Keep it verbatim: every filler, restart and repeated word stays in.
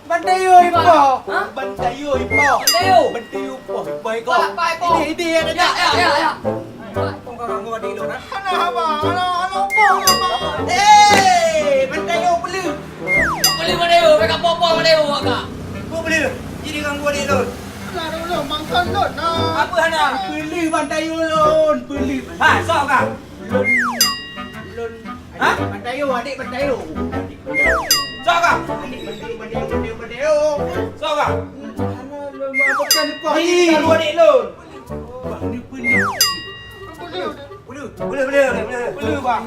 Bantayo ipo. Ha? Bantayo ipo. Bantayo. Bantayo ipo. Ipo, ipo. Pak, Pak, ipo. Idéh, idéh, ya, ya, ya, ya. Kong ka ganggu adik lôn, ha? Hana haba, hana, hana apa, hana apa. Eh, Bantayo peuleuh. Peuleuh Bantayo, bèk ka po-po Bantayo awak ka. Peue peuleuh? Jadi ganggu adik lôn. Hana ada ulôn, mangkon lôn, nah. Apa hana? Peuleuh Bantayo lôn, peuleuh. Ha, sok ka? Lôn, lôn. Ha? Bantayo, adik Bantayo. Sok ka? Adik Bantayo, Bantayo, Bantayo, Bantayo. Sok ka? Hana lôn, bukan apa. Ih, adik lôn. Bang, ni peuleuh. Peuleuh, peuleuh, peuleuh, peuleuh. Peuleuh, bang.